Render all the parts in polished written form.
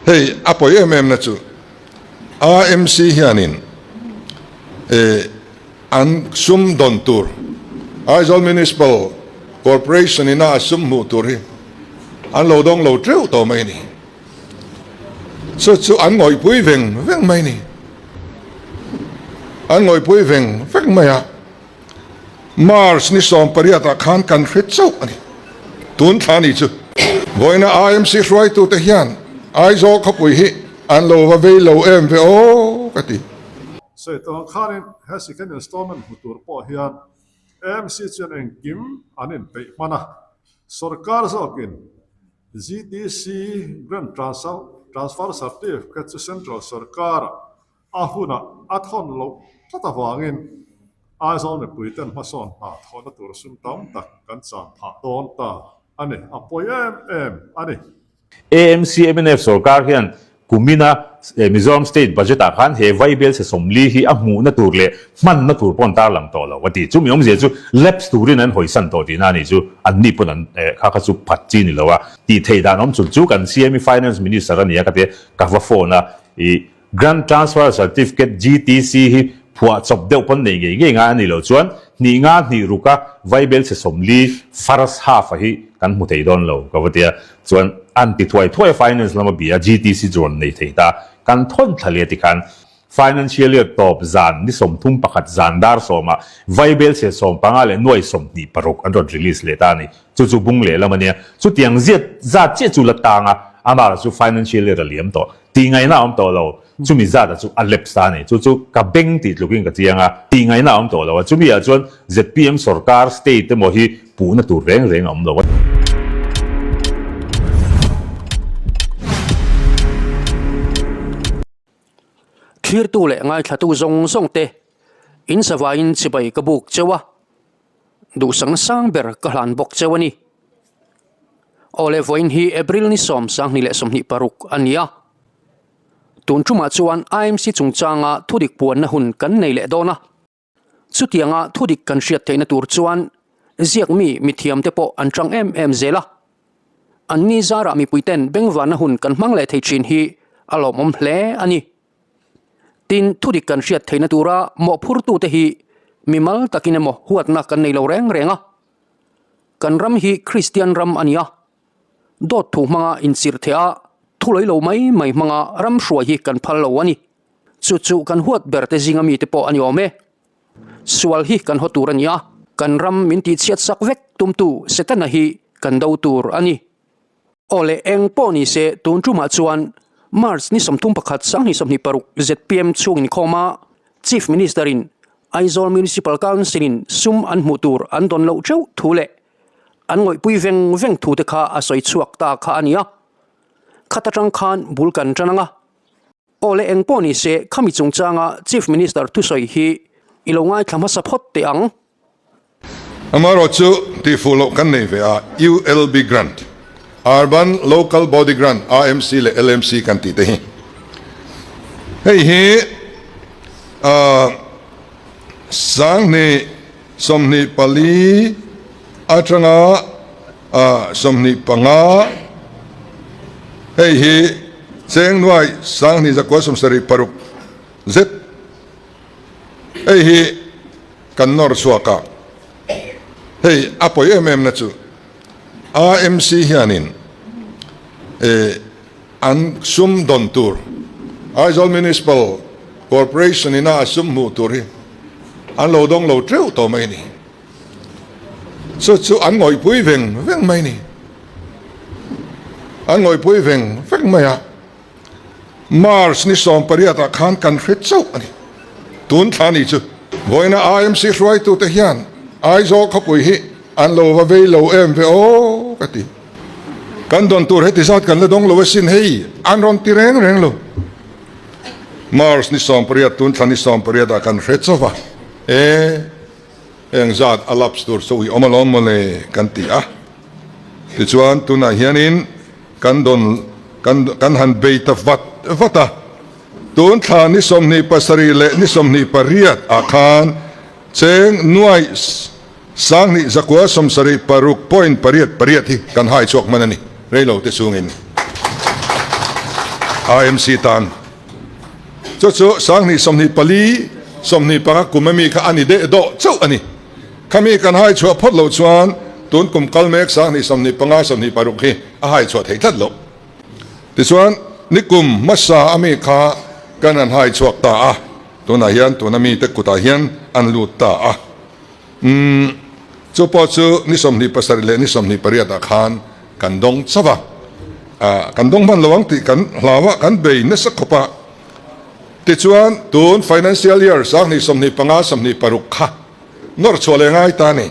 Hei a pawi em em na chu AMC hianin an sum dawn tur Aizawl Municipal Corporation ina a sum hmuh tur hi an lo dawng lo teuh tawh mai a ni. Chu chu an ngawihpui veng veng mai a ni. An ngawihpui veng veng mai a. March ni 18 ah khan kan hre chauh a ni. Tun thla ni chu. Vawiina IMC hruaitute hian Aizawl khawpui hi an lo va vei lo em ve aw ka ti. Sawi tawh ang khanin he second installment hmu tur pawh hian AMC chuan engkim an inpeih hman a, sorkar zawkin GTC Grant Transfer Certificate chu Central sorkarah A hunah a thawn loh tlat avangin Aizawl mipuiten hmasawn hna thawhna tur sum tam tak kan chan phah dawn ta a ni, a pawi em em a ni. AMC mnf sorkar hian kumina Mizoram State Budget ah khan he vaibel chhe 40 hi a hmuhna tur leh hmanna tur pawh an tarlang tawh lo a ti. Chumi awmzia chu lapse turin an hawisan tawh tihna a nih chu anni pawn an kha kha chu phat chi ni lo a tih theih dan awm chun chu kan CM i Finance Minister a ni a ka ti a, ka va phone a i Grant Transfer Certificate, GTC, hi phuah chawp deuh pawn nei ngei ngei ngai a nih loh chuan hnih nga hnih ruka vaibel chhe 40 first half a hi kan hmu thei dawn lo ka va ti a. Chuan an ti thuai thuai a finance lama bia GTC chu rawn nei thei ta. Kan thawn thla leh tikhan Financial Year tawp zan ni 31 zan dar sawmah vaibel chhe 15 leh nuai 26 an rawn release leh ta a ni. Chu chu bung lehlam a nia. Chutiang ziat zat chiah chu la tang a, amah chu Financial Year a liam tawh. Tih ngaihna a awm tawh lo. Chumi zat a chu a lapse a ni. Chu chu ka beng tih tlukin ka chiang a, tih ngaihna a awm tawh lo a. Chumi ah chuan zpm sorkar state emaw hi puhna tur reng reng a awm lo a. Thlirtu leh ngaithlatu zawng zawng te in savaiin chibai ka buk cheu a, duhsakna sang ber ka hlan bawk cheu a ni. Aw le vawiin hi April ni sawm 2026 a ni a, tun tumah chuan IMC chungchanga thudik puanna hun kan nei leh dawn a, chutianga thudik kan hriat theihna tur chuan ziakmi mithiamte pawh an tang em em zel a, anni zarah mipuiten bengvarna hun kan hmang leh thei thin hi a lawmawm hle a ni. Tin, thudik kan hriat theihna tura mawhphurtute hi mimal takin emaw huatna kan nei lo reng reng a. Kan ram hi Kristian ram a ni a, dawt thu hmanga inchirh theih a, thu lawih lo mai mai hmanga ram hruai hi kan phal lo a ni. Chu chu kan huat ber te zinga mite pawh a ni awm e. Sual hi kan haw tur a ni a, kan ram min tihchhiat sak vek tumtu Setana hi kan do tur a ni. Aw le eng pawh ni se tun tumah chuan March ni 31 2026 zpm chhung inkhawm a Chief Minister in Aizawl Municipal Council in sum an hmuh tur an dawn loh theuh thu leh an ngawihpui veng veng thu te kha a sawi chhuak ta kha a ni a. Khat atang khan bul kan tan ang a. Aw le eng pawh ni se khami chungchanga Chief Minister thusawi hi i lo ngaithla hmasa phawt teh ang. Amaherawh chu tihfuh loh kan nei ve a, ULB Grant, Urban Local Body Grant, AMC leh LMC kan tih te hi. Hei hi 2024 atanga 25 hei hi cheng nuai 2176 zet hei hi Kan nawr chhuak a, hei a pawi em em na chu AMC hianin an sum dawn tur Aizawl Municipal Corporation ina a sum hmuh tur hi an lo dawng lo teuh tawh mai a ni. Chu chu an ngawihpui veng veng mai a ni. An ngawihpui veng veng mai a. March ni 18 ah khan kan hre chauh a ni. Tun thla ni chu vawiina IMC hruaitute hian Aizawl khawpui hi an lo va vei lo em ve aw ka ti. Kan dawn tur heti zat kan la dawng lo asin hei an rawn ti reng reng lo. March ni 18 tun thla ni 18 ah kan hre chauh a, e eng zat a lapse tur chu i awm alawm mawle kan ti a. Tichuan tunah hianin Kan dawn kan kan han bei ta vat vat a, tun thla ni 27 leh ni 28 ah khan cheng nuai 2176 point pariat pariat hi kan hai chhuak hman a ni, reilo te chungin. AMC tan. Chu chu 20 24 25 kum ami kha a ni deh dawh chauh a ni. Khami kan hai chhuah phawt loh chuan tun kum kal mek 20 25 26 hi a hai chhuah theih tlat loh. Tichuan nikum hmasa ami kha kan han hai chhuak ta a, tunah hian tuna mite kutah hian an lut ta a. Umm, chu pawh chu ni 27 leh ni 28 ah khan kan dawng chauh a, ah kan dawng hman lo ang tih kan hlau a, kan bei nasa khawp a. Tichuan tun financial year 2025 26 kha nawr chhuah leh ngai ta a ni.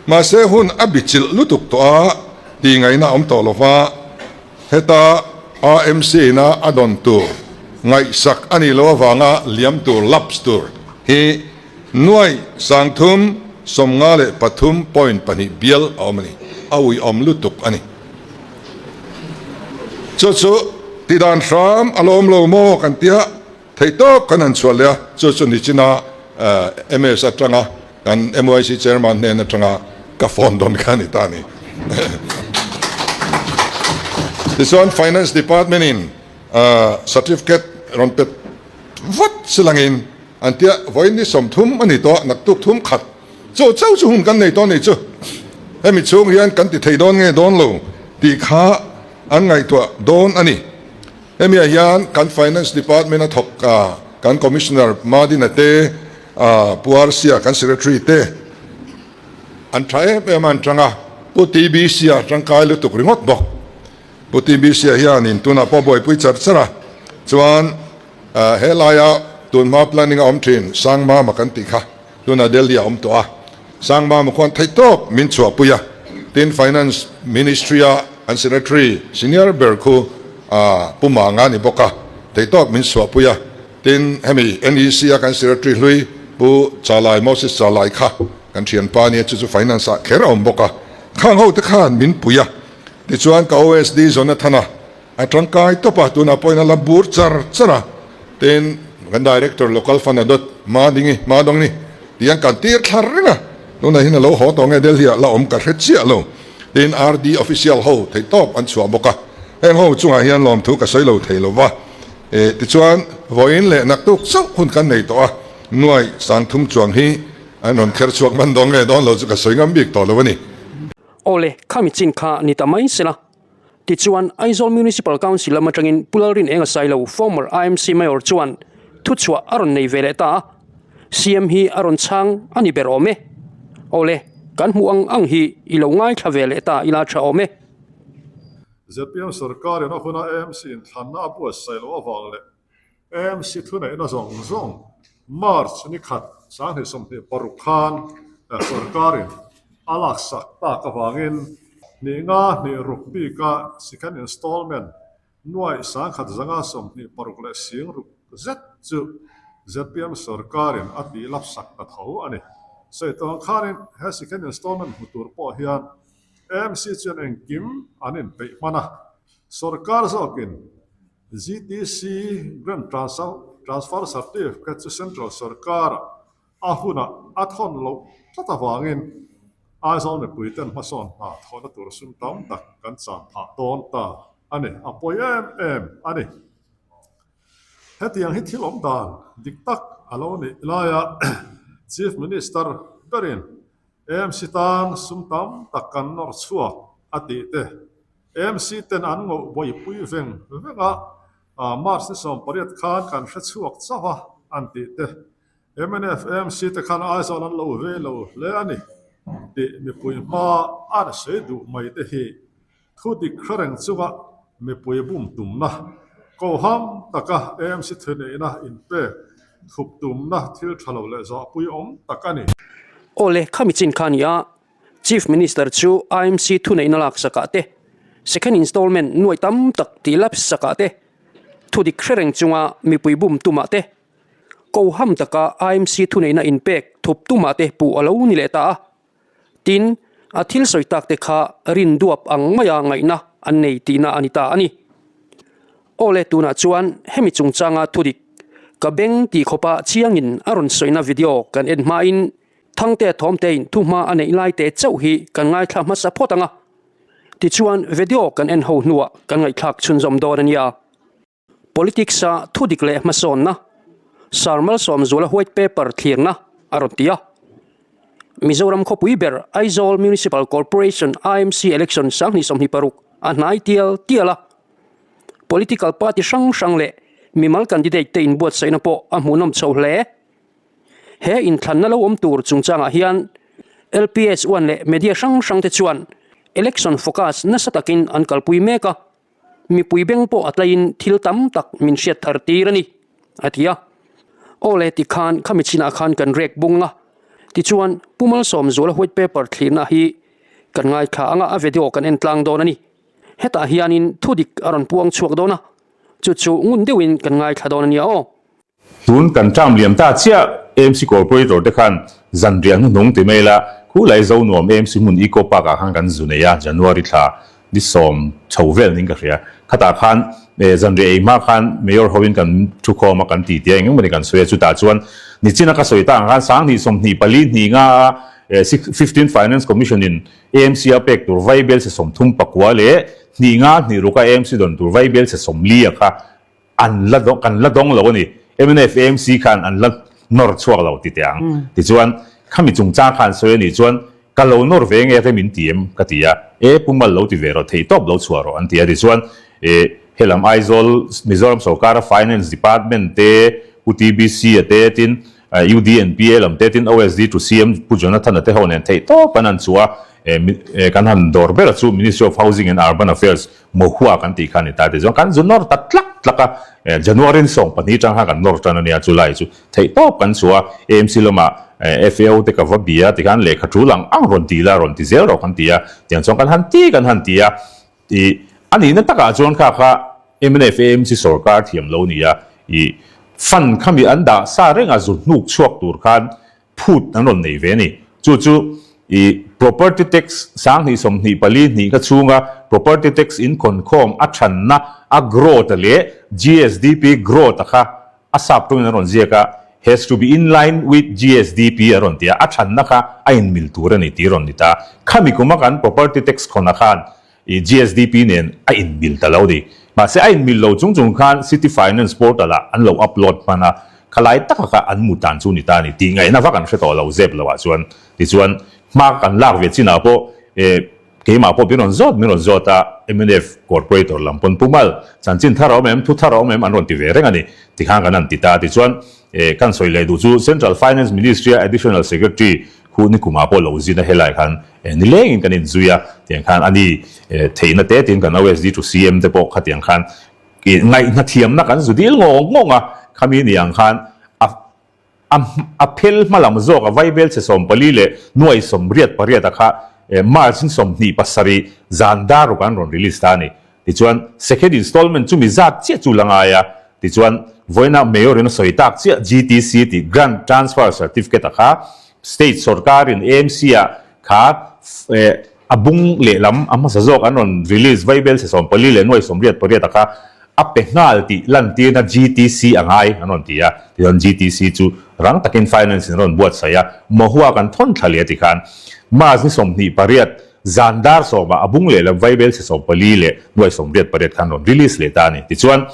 Mahse hun a bi chilh lutuk tawh a, tih ngaihna a awm tawh lo va, heta AMC ina a dawn tur ngaihsak a nih loh avanga liam tur, lapse tur, hi Nuai 353 point 2 bial a awm a ni. A uiawm lutuk a ni. Chu chu tidan hram a lawm lo maw kan tia theih tawp kan han chhuah leh a, chu chu nichina MS atanga kan MYC chairman hnen atanga ka phone dawn kha a ni ta a ni. Tichuan Finance Department in certificate rawn pet vat silangin An tia, Vawiin ni 30 a ni tawh, naktuk thum khat chaw chauh chu hun kan nei tawh a ni chu. Hemi chhung hian kan ti thei dawn nge dawn lo tih kha an ngaihtuah dawn a ni. Hemiah hian kan Finance Department a thawk a, kan Commissioner Madina te, Pu Arsia kan Secretary te an tha em em a an tang a, Pu TBC-a tangkai lutuk ringawt bawk. Pu TBC-a hianin tunah pawh buaipui char char a, chuan He laia tunhma planning a awm thin Sangmama kan tih kha tunah Delhi a awm tawh a, Sangmama khuan theih tawp min chhuahpui a, tin Finance Ministry a an Secretary senior ber khu Pu Manga a ni bawk a, theih tawp min chhuahpui a, tin hemi NEC a kan Secretary hlui Pu Chalai Moses Chalai kha kan thianpa a nia chu chu Finance ah kher a awm bawk a, khang ho te khan min pui a, tichuan ka OSD Jonathana A tangkai tawp a, tunah pawhin a la bur char char a, tin kan Director Local Fund a dawt hma ding i, hma dawng ni tih an kan tir thlar reng a, tunah hian a lo haw tawh nge Delhi ah la awm ka hre chiah lo, tin RD Official ho theih tawp an chhuah bawk a, heng ho chungah hian lawmthu ka sawi lo thei lo va, eh tichuan vawiin leh naktuk chauh hun kan nei tawh a, nuai 3000 chuang hi an rawn kher chhuak hman dawn nge dawn lo chu ka sawi ngam bik tawh lo a ni. Awle, khami chin kha ni ta mai sela. Tichuan, Aizawl Municipal Council lam atangin Pu Lalrin Enga Sailo, former IMC Mayor chuan thuchhuah a rawn nei ve leh ta a, CM hi a rawn chhang a ni ber awm e. Awle, kan hmuh ang ang hi i lo ngaithla ve leh ta ila tha awm e. Zpm sorkarin a huna AMC inthlanna a buatsaih loh avang leh AMC thuneihna zawng zawng March ni khat 2026 khan sorkarin a laksak tak avangin hnih nga hnih ruk bika second installment nuaih 1126 leh sing ruk zet chu zpm sorkarin a tih lapsak ta tho a ni. Sawi tawh ang khanin he second installment hmu tur pawh hian AMC chuan engkim an inpeih hman a, sorkar zawkin GTC, Grant Transfer Certificate chu Central Sorkar a hunah a thawn loh tlat avangin Aizawl mipui ten hmasawn hna thawhna tur sum tam tak kan chan phah dawn ta a ni, a pawi em em a ni. Hetiang hi thil awm dan dik tak a lo nih laia Chief Minister berin AMC tan sum tam tak kan nawr chhuak a tih te, AMC ten an ngoh buaipui veng veng a, March ni 18 khan kan hre chhuak chauh a an tih te, mnf AMC te khan Aizawl an lo ve lo hle a ni tih mipui hma an sawi duh mai te hi thu dik hre reng chunga mipui bum tumna, koham taka AMC thuneihna inpek thup tumna thil tha lo leh zawhpui awm tak a ni. Awle, khami chin kha a ni a, Chief Minister chu IMC thuneihna laksakah te, second installment nuai tam tak tih lapsakah te, thudik hre reng chunga mipui bum tumah te, koham taka IMC thuneihna inpek thup tumah te puh a lo ni leh ta a. Tin, a thil sawi tak te kha rin duap ang maia ngaihna an nei tihna a ni ta a ni. Awle tunah chuan hemi chungchanga thudik ka beng tih khawpa chiangin a rawn sawina video kan en hmain Thangte Thawmtein thuhma a neih lai te chauh hi kan ngaithla hmasa phawt ang a. Tichuan video kan en ho hnuah kan ngaihthlak chhunzawm dawn a nia. Politics-a thudik leh hmasawnna, Sir Malsawmzuala White Paper thlirna a rawn ti a. Mizoram khawpui ber Aizawl Municipal Corporation, AMC, election 2026 a hnai tial tial a. Political party hrang hrang leh mimal candidate te inbuatsaihna pawh a hmuhnawm chho hle. He inthlanna lo awm tur chungchangah hian LPS uan leh media hrang hrang te chuan election focus nasa takin an kalpui mek a, mipui beng pawh a tlaiin thil tam tak min hriat thar tir a ni, a ti a. Aw le tikhan khami chinah khan kan rek bung a, tichuan Pu Malsawmzuala white paper thlirna hi kan ngaithla anga a video kan en tlang dawn a ni. Hetah hianin thudik a rawn puang chhuak dawn a, chu chu ngun deuhin kan ngaithla dawn a nia aw. Tun kan term liam ta chiah AMC Corporator te khan zanriah hnuhnung ti mai la, khulai Zonuam AMC hmun Eco Park ah khan kan zu nei a, January thla ni sawm chho vel ning ka hria. Khatah khan zanriah ei hma khan Mayor hoin kan thukhawm a kan ti tia eng eng mawni kan sawi a, chutah chuan nichina ka sawi ta ang khan 20 24 hnih nga a 15 Finance Commission in AMC a pek tur vai bel se 30 pakua leh hnih nga hnih ruk a AMC dawn tur vai bel se 40 a kha An la dawng, kan la dawng lo a ni. Mnf AMC khan an la nawr chhuak lo ti teh ang. Tichuan, khami chungchang khan sawi a nih chuan, ka lo nawr ve nge rem in ti em? ka ti a. E, Pu Mal lo ti ve rawh, theih tawp lo chhuah rawh an ti a. Tichuan, e, helam Aizawl, Mizoram sawrkara Finance Department te, Pu TBC a te, tin UDNPA lam te, tin OSD to CM Pu Jonathan-a te ho nen theih tawp an han chhuah a. E, kan han dawr ber a chu Ministry of Housing and Urban Affairs, Mohua kan tih kha a ni ta tichuan kan zu nawr ta tlak tlak a, January ni 12 tang khan kan nawr tan a nia, chulai chu theih tawp kan chhuah a, AMC lamah FAO te ka va bia tikhan lehkha tul ang ang rawn ti la rawn ti zel rawh kan ti a, tiang chuan kan han ti kan han ti a, ih a nihna takah chuan kha kha mnf AMC sawrkar thiam lo ni a, ih fund khami an dah sa reng a zu hnuk chhuak tur khan phut an rawn nei ve a ni. Chu chu i property tax 2024 hnih ka chhunga property tax in khawnkhawm a thanna a growth leh GSDP growth a kha a sap tawngin an rawn ziak a, has to be in line with GSDP a rawn ti a, a thanna kha a inmil tur a ni tih rawn ni ta. Khami kuma kan property tax khawn a khan I GSDP nen a inmil ta lo ni. Mahse a inmil lo chung chung khan City Finance Portal ah an lo upload hman a, khalai taka kha an mu tan chu ni ta ni tih ngaihna vak an hre tawh lo zep lo ah chuan. Tichuan hma kan lak ve chinah pawh eh keimah pawh min rawn zawt min rawn zawt a, mnf Corporator lam pawn Pu Mal, chanchin thar a awm em, thu thar a awm em an rawn ti ve reng a ni. Tikhan kan han ti ta. Tichuan eh kan sawi leh duh chu Central Finance Ministry a Additional Secretary Khu ni kumah pawh lo zin a helai khan nilengin kan inzui a, tiang khan a ni theihna te tiin kan OSD to CM te pawh khatiang khan ngaihna thiamna kan zu dil ngawng ngawng a, khami ni ang khan a a a phel hma lam zawk a vaibel chhe 14 leh nuai 88 a kha March ni 27 zan dar ruk an rawn release ta a ni. Tichuan second installment chumi zat chiah chu la ngai a, tichuan vawiina Mayor in a sawi tak chiah GTC tih Grant Transfer Certificate a kha State sawrkar in AMC ah kha a bung lehlam a hmasa zawk an rawn release vaibel chhe 14 leh nuai 88 a kha a pe nghal tih lantirna GTC a ngai an rawn ti a, tichuan GTC chu rang takin Finance in a rawn buatsaih a, Mahua kan thawn thla leh tikhan March ni 28 Zan dar sawmah a bung leh lam vaibel chhe 14 leh nuai 88 khan rawn release leh ta a ni. Tichuan,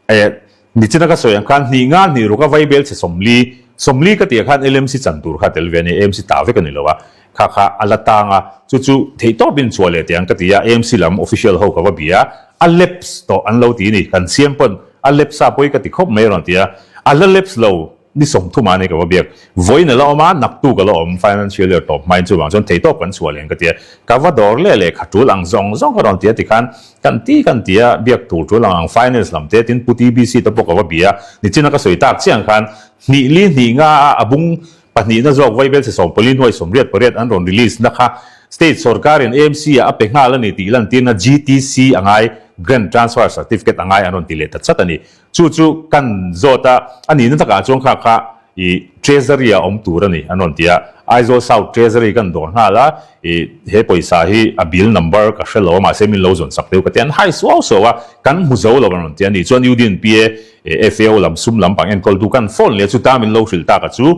eh, nichina ka sawi ang khan hnih nga hnih ruka vaibel chhe 40, 40 ka tih ah khan LMC chan tur kha tel ve a ni, AMC ta vek a ni lo a, kha kha a la tang a, chu chu theihtawpin chhuah leh teh ang ka ti a, AMC lam official ho ka va bia a, a lapse tawh an lo ti a ni, kan siam pawn a lapse a pawi ka ti khawp mai a rawn ti a, a la lapse lo. Ni 30 a ni ka va biak. Vawiin a la awm a, naktuk a la awm, financial year tawp hmain chuvang chuan theihtawp kan chhuah leh ka ti a. Ka va dawr leh lehkha tul ang zawng zawng ka rawn ti a tikhan kan ti kan ti a, biak tur tul ang ang finance lam te tin Pu TBC te pawh ka va bia a. Nichina ka sawi tak chiang khan hnih li hnih nga a a bung pahnihna zawk vaibel chhe 14 nuai 88 an rawn release na kha state sawrkarin AMC ah a pe nghal a ni tih lantirna GTC a ngai, Grant Transfer Certificate a ngai an rawn ti leh ta chat a ni. Chu chu kan zawt a, a nihna takah chuan kha kha i Treasury ah awm tur a ni an rawn ti a, Aizawl South Treasury kan dawr nghal a, i he pawisa hi a bill number ka hre lo a mahse min lo zawn sak deuh ka ti a, an hai suau suau a, kan hmu zo lo an rawn ti a ni chuan UDNPA FAO lam sum lampang enkawltu kan phone leh a chuta min lo hrilh tak a chu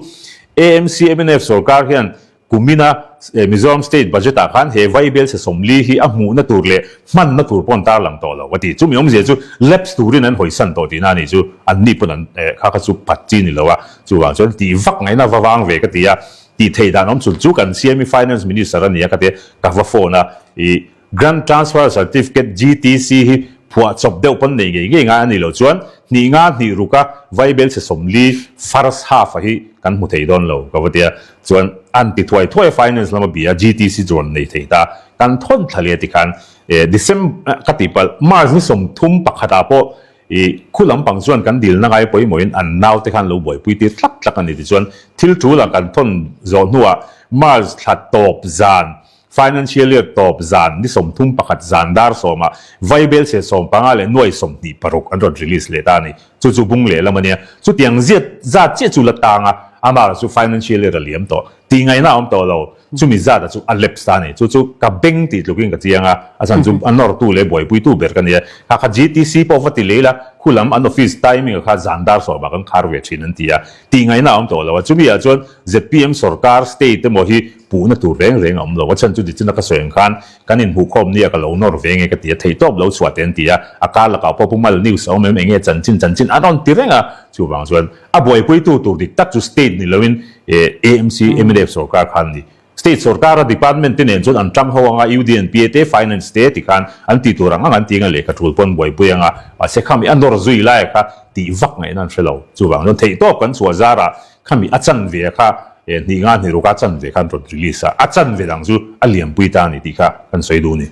AMC mnf sawrkar hian. Kumina Mizoram State Budget ah khan he Vaibel chhe 40 hi a hmuhna tur leh hmanna tur pawh an tarlang tawh lo a ti. Chumi awmzia chu lapse turin an hawisan tawh tihna a nih chu anni pawn an kha kha chu phat chi ni lo a. Chuvang chuan tih vak ngaihna va vang ve ka ti a, tih theih dan awm chhun chu kan siam i Finance Minister a ni a ka ti a, ka va phone a i Grant Transfer Certificate, GTC, hi phuah chawp deuh pawn nei ngei ngei ngai a nih loh chuan hnih nga hnih ruka Vaibel chhe 40 first half a hi kan hmu thei dawn lo ka va ti a. Chuan an ti thuai thuai a finance lama bia GTC chu rawn nei thei ta. Kan thawn thla leh tikhan December ka tih palh March ni 31 ah pawh i khu lampang chuan kan dilna ngai pawimawhin an naute khan lo buaipui tir tlak tlak a ni tichuan thil tul ah kan thawn zawh hnuah March thla tawp zan Financial Year tawp zan ni 31 zan dar sawmah Vaibel chhe 15 leh nuai 26 an rawn release leh ta a ni. Chu chu bung leh lam a nia. Chutiang ziat zat chiah chu la tang a, amah chu Financial Year a liam tawh. Tih ngaihna a awm tawh lo. Chumi zat a chu a lapse ta a ni. Chu chu ka beng tih tlukin ka chiang a, a chhan chu a nawrtu leh buaipuitu ber ka ni a. Kha kha GTC pawh va ti leh ila, khu lam an office timing a kha zan dar sawmah kan khar ve thin an ti a. Tih ngaihna a awm tawh lo a. Chumi ah chuan zpm sorkar state emaw hi Puhna tur reng reng a awm lo. A chhan chu tichina ka sawi ang khan kan inhmuhkhawm nia ka lo nawr ve nge ka ti a, theihtawp lo chhuah teh an ti a, a kar lakah pawh Pu Mal news a awm em enge chanchin chanchin an rawn ti reng a, chuvang chuan a buaipuitu tur dik tak chu state ni loin AMC, mnf sorkar khan a ni. State sorkara department te nen chuan an tang ho anga UDNPA te finance te ti khan an tih tur ang ang an ti anga lehkha tul pawn buaipui anga mahse khami a nawr zui lai kha tih vak ngaihna an hre lo. Chuvang chuan theihtawp kan chhuah zarah Khami a chanve kha hnih nga hnih ruka chanve khan rawn release a, a chanve dang chu a lianpui ta a ni tih kha kan sawi duh a ni.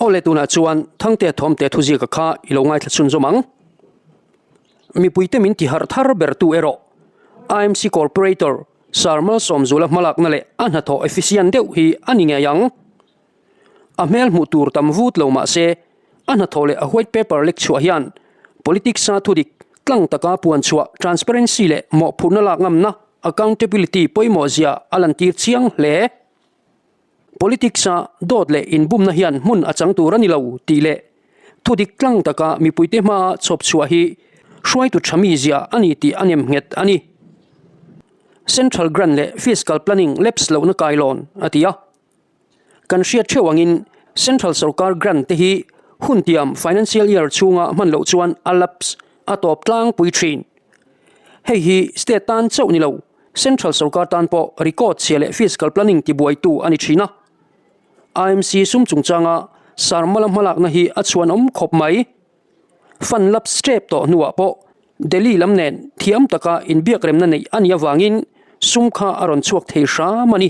Aw le tunah chuan Thangtea Thawmte thuziaka kha i lo ngaithla chhunzawm ang. Mipuite min ti harh thar ber tu erawh IMC Corporator Sir Malsawmzula hmalakna leh a hnathawh efficient deuh hi a ni ngei ang. A hmel hmuh tur tam vut lo mah se, a hnathawh leh a white paper lek chhuah hian politics-a thudik tlang taka puan chhuah transparency leh mawhphurhna lak ngamna accountability pawimawh zia a lantir chiang hle. Politics-a dawt leh inbumna hian hmun a chang tur a ni lo tih leh thudik tlang taka mipuite hmaa chhawp chhuah hi hruaitu tha mi zia a ni tih a nem nghet a ni. Central Grant leh Fiscal Planning lapse lohna kailawn a ti a. Kan hriat theuh angin Central sorkar grant te hi hun tiam financial year chhunga hman loh chuan a lapse a tawp tlangpui thin. Hei hi state tan chauh ni lo, Central sorkar tan pawh record chhia leh fiscal planning tibuaitu a ni thin a. IMC sum chungchanga Sarmala hmalakna hi a chhuanawm khawp mai. Fund lapse tep tawh hnuah pawh Delhi lam nen thiam taka inbiakremna neih a nih avangin sum kha a rawn chhuak thei hram a ni.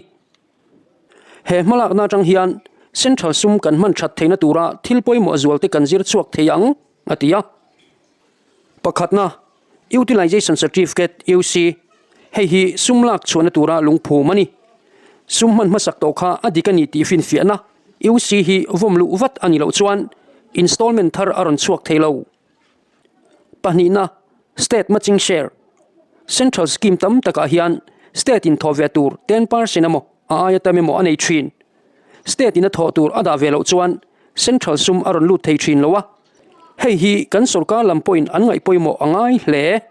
He hmalakna atang hian Central sum kan hman that theihna tura thil pawimawh zualte kan zir chhuak thei ang, a ti a. Pakhatna, Utilization Certificate, UC, hei hi sum lak chhuahna tura lungphum a ni. Sum hman hmasak tawh kha a dik a ni tih finfiahna UC hi vawm luh vat a nih loh chuan installment thar a rawn chhuak thei lo. Pahnihna, State Matching Share, Central scheme tam takah hian state in thawh ve tur 10% emaw a aia tam emaw a nei thin. State in a thawh tur a dah ve loh chuan central sum a rawn lut thei thin lo a, hei hi kan sorkar lam pawhin an ngaih pawimawh a ngai hle.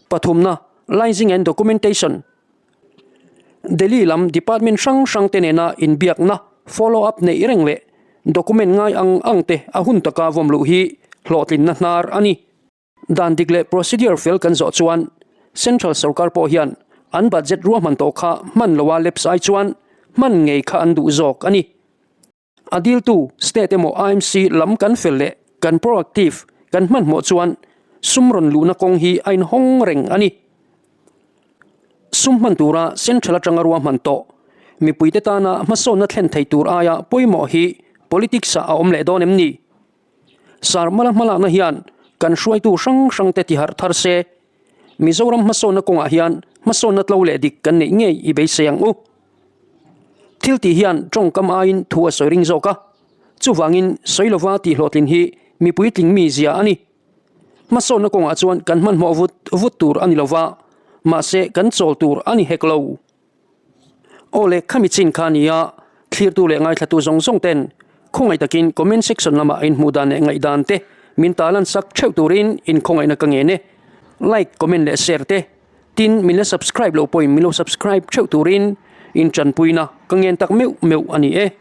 Pathumna, Licensing and Documentation, Delhi lam department hrang hrang te nena inbiakna follow up neih reng leh document ngai ang ang te a hun taka vawm luh hi hlawhtlinna hnar a ni. Dan dik leh procedure fel kan zawh chuan Central sorkar pawh hian an budget ruahman tawh kha hman loa lapse ai chuan hman ngei kha an duh zawk a ni. A diltu state emaw IMC lam kan fel leh kan proactive kan hmanhmawh chuan sum rawn luhna kawng hi a inhawng reng a ni. Sum hman tura central atanga ruahman tawh mipuite tana hmasawnna thlen thei tur aia pawimawh hi politics ah a awm leh dawn em ni? Sarmala hmalakna hian kan hruaitu hrang hrangte tiharh thar se, Mizoram hmasawnna kawngah hian hmasawnna tlo leh dik kan neih ngei i beisei ang u. Thil tih hian tawngkam aiin thu a sawi ring zawk a, chuvangin sawi lova tih hlawhtlin hi mipui tling mi zia a ni. Hmasawnna kawngah chuan kan hmanhmawh vut vut tur a ni lova, mahse kan chawl tur a ni hek lo. Aw le, khami chin kha nia, thlirtu leh ngaithlatu zawng zawng ten khawngaih takin comment section lamah inhmuh dan leh ngaihdan te min ta lan sak theuh turin inkhawngaihna ka ngen e. Like, comment leh share te. Tin, min la subscribe loh pawhin min lo subscribe theuh turin in tanpuina ka ngen tak meuh meuh a ni e.